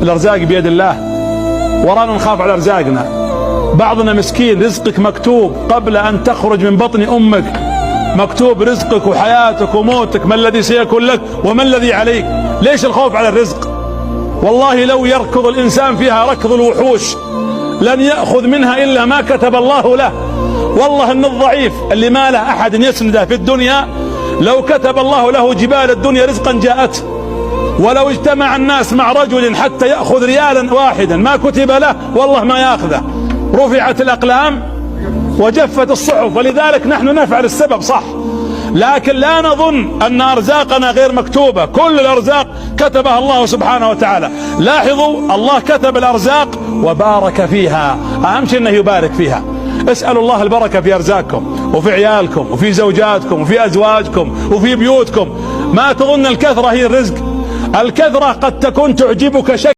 الأرزاق بيد الله، ورانا نخاف على أرزاقنا. بعضنا مسكين، رزقك مكتوب قبل أن تخرج من بطن أمك، مكتوب رزقك وحياتك وموتك، ما الذي سيكون لك وما الذي عليك. ليش الخوف على الرزق؟ والله لو يركض الإنسان فيها ركض الوحوش لن يأخذ منها إلا ما كتب الله له. والله أن الضعيف اللي ما له أحد يسنده في الدنيا لو كتب الله له جبال الدنيا رزقا جاءته، ولو اجتمع الناس مع رجل حتى يأخذ ريالا واحدا ما كتب له والله ما يأخذه. رفعت الأقلام وجفت الصحف، ولذلك نحن نفعل السبب صح، لكن لا نظن أن أرزاقنا غير مكتوبة. كل الأرزاق كتبها الله سبحانه وتعالى. لاحظوا، الله كتب الأرزاق وبارك فيها، أهم شيء أنه يبارك فيها. اسألوا الله البركة في أرزاقكم وفي عيالكم وفي زوجاتكم وفي أزواجكم وفي بيوتكم. ما تظن الكثرة هي الرزق، الكثرة قد تكون تعجبك شكلا.